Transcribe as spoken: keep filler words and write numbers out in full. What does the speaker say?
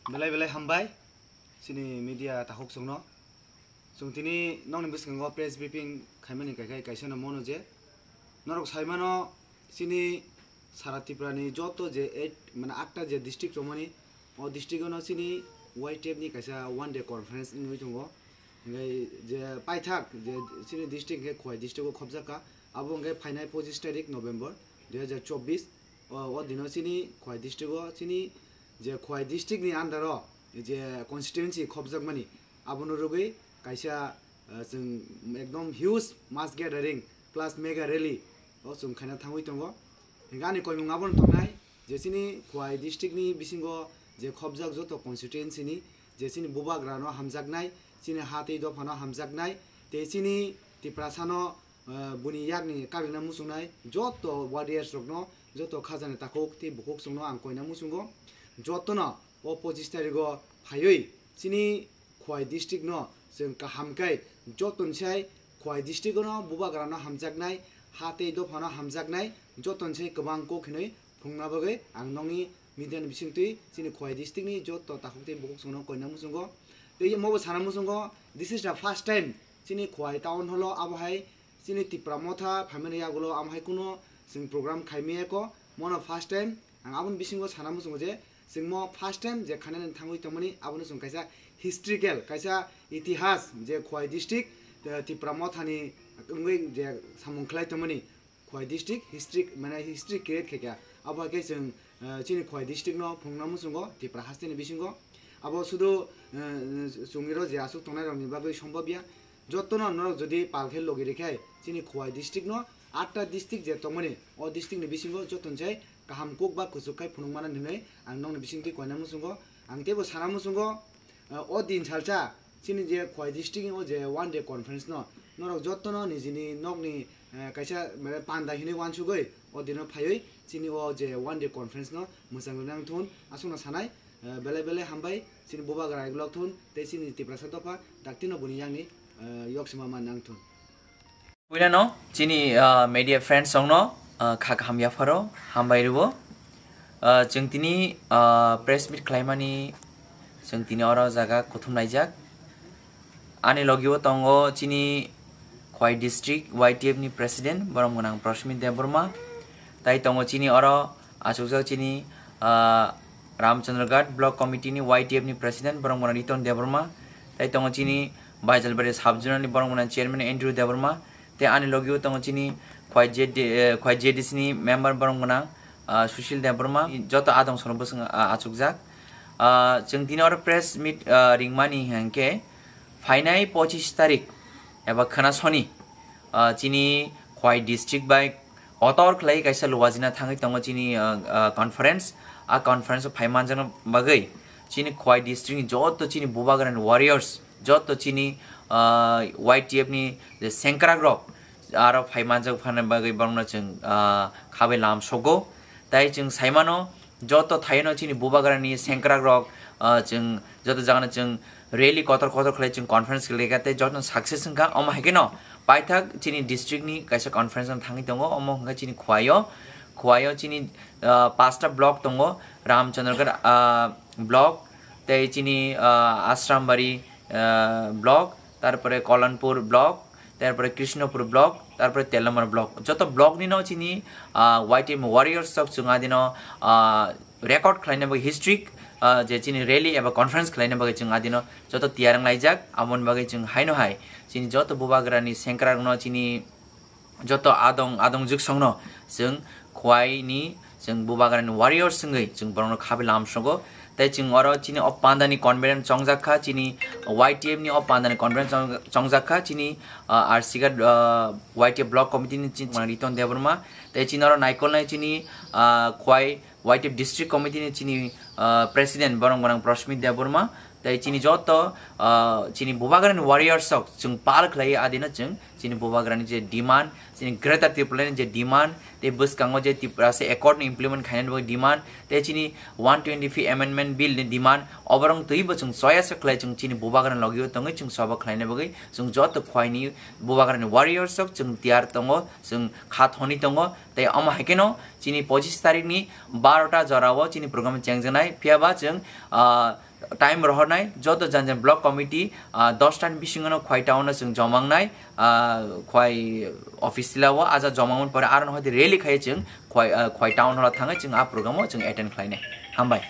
Belai belai hambai chini media takhuk chwngno. Chwng tini nokni bwskango press briefing khaimani kaikai kaisa no mono je norok saimano chini sara Tripura ni joto je eight mane atta je district romani o district ono chini Y T F ni kaisa one day conference wngwi tongo. Hinkhe je paithak je chini district hinkhe Khowai district o khobjak kha, abo hinkhe phainai pochis tarik November dui hazar chobbish o, o dino chini Khowai district o chini je Khowai district ni under o je constituency khobjakmani, abono rwgwi kaisa, eh, chwng ekdom huge mass gathering plus mega rally o chwng khaina thangwi tongo. Hinkhe ani koimung abono tongnai je chini Khowai district ni bisingo je khobjak joto constituency ni je chini bubagra no hamjaknai, chini ha tei dopha no hamjaknai, tei chini Tiprasa no, eh, buni yakni karina muchungnai joto warriors rokno, joto khajani takhuk tei bukhuk chwngno ang koina muchungo. Jotono o pochis tarigo phaiwi chini Khowai district no chwng kaham khe joton sai Khowai district no bubagra no hamjaknai, ha tei dopha no hamjaknai, joton sai kwbang kok hinwi phunukna bagwi ang nokni media ni bisingtwi chini Khowai district ni joto takhuk tei bukhuk chwngno koina muchungo. Tei omo bo sana muchungo, this is the first time chini Khowai town hall o abo hai chini Tipra Motha phaimani yagulo amo hai kuno chwng program khaimiyako, mono first time. Ang aboni bisingo sana muchungo je chwng mo first time je khainani thangwi tongmani, abono chwng kaisa historical, kaisa itihas je Khowai district, eh, Tipra Mothani wngwi je samung khlai tongmani, Khowai district history mane history create khaikha. Abo hai khe chwng, eh, chini Khowai district no phunukna muchungo Tipra hasteni bisingo. Abo sudu, eh, chwngiro je aswk tongnai rokni bagwi sombobya. Jotono norok jodi pal khe logi rikhe chini Khowai district no atta district je tongmani, o district ni bisingo joton sai kaham kok ba kuchuk khai phunukmana hinwi ang nokni bisingtwi koina muchungo. Ang teibo sana muchungo, eh, o din salsa chini je Khowai district o je one day conference no norok jotono nijini nokni, eh, kaisa, mane, panda hinwi wansugwi o dino phaiwi chini o je one day conference no mwchang rwna wng thun aswkno sanai, eh, belai belai hambai chini bubagra iglok thun tei chini Tiprasa dopha daktino buni yakni, eh, yoksima man nang thun. Puilano chini, ah, media friends rokno, ah, kha kaham yapharo hambai rwo. Ah, chwng tini, ah, press meet khlaimani chwng tini oro jaga kuthum laijak. Ani logio tongo chini Khowai district Y T F ni president, borom gwnang Prashmit Debbarma. Tai tongo chini oro achukjak chini, ah, Ramchandraghat block committee ni Y T F ni president, borom gwnang Riton Debbarma. Tai tongo chini Baijalbari sub zonal ni borom gwnang chairman Andrew Debbarma. Tei ani logio tongo chini Khowai J D, eh, Khowai J D C ni member borom gwnang, ah, Sushil Debbarma. Joto adong sono bwswng, ah, achukjak. Ah, chwng tini oro press meet, ah, ringmani hinkhe phainai pochis tarik eba khwna soni, ah, chini Khowai district bai kotor khlai kaisa luwajina thangwi tongo chini, ah, ah, conference. A conference o phai manjakna bagwi chini Khowai district ni joto chini bubagrani warriors, joto chini, ah, Y T F ni je sengkrak rok aro phai manjak phana bagwi borokno chwng, ah, khabai lam sogo. Tai chwng saimano joto thaino chini bubagrani sengkrak rok, ah, chwng joto jagano chwng rally kotor kotor khlai chwng conference khlaikha tei joto success wngkha. Omo hai kheno paithak chini district ni kaisa conference no thangwi tongo, omo hwnkha chini Khowai o, Khowai o chini, ah, pasta block tongo, Ramchandragarh, ah, block, tei chini, ah, Ashrambari, ah, block, tarpore Kolanpur block, tarpore Krishnapur block, tarpore Telamara block. Joto block ni no chini, ah, Y T F warriors rok chwng adino, ah, record khlaina bagwi history, ah, je chini rally eba conference khlaina bagwi chwng adino joto tiyar wng laijak. Aboni bagwi chwng haino hai chini joto bubagrani sengkrak no chini joto adong adong jwksongno chwng Khowai ni chwng bubagrani warriors wngwi chwng borokno khabai lam sogo. Tei chwng oro chini o pandani conference chongjak kha, chini Y T F ni o pandani conference chong-, chongjak kha, chini, ah, R C Ghat, ah, Y T F block committee ni chini Riton Debbarma. Tei chini oro naikolnai chini, ah, Khowai Y T F district committee ni chini, ah, president borok gwnang Prashmit Debbarma. Tei chini joto, ah, chini bubagrani warriors rok chwng pal khlai adino chwng chini bubagrani je demand, chini Greater Tipraland ni je demand, tei bwskango je Tiprasa accord ni implement khainani bagwi demand, tei chini one twenty-fifth amendment bill ni demand, oborok twibo chwng choya se khlai chwng chini bubagrani logio tongwi chwng sobo khlaina bagwi chwng joto Khowai ni bubagrani warriors rok chwng tiyar tongo, chwng kha thoni tongo. Tei omo hai kheno chini pochis tarik ni barota jora o chini program chengjaknai, Phiya ba chwng, ah, time rohornai, joto jan jan block committee, ah, dos ta ni bisingo no Khwai town o chwng jomang nai, ah, Khwai office tila o, aja jomang pore aro no hoi rally khai chwng Khwai, ah, Khwai town hall o thangwi chwng a program o chwng attend khlai nai. Hambai.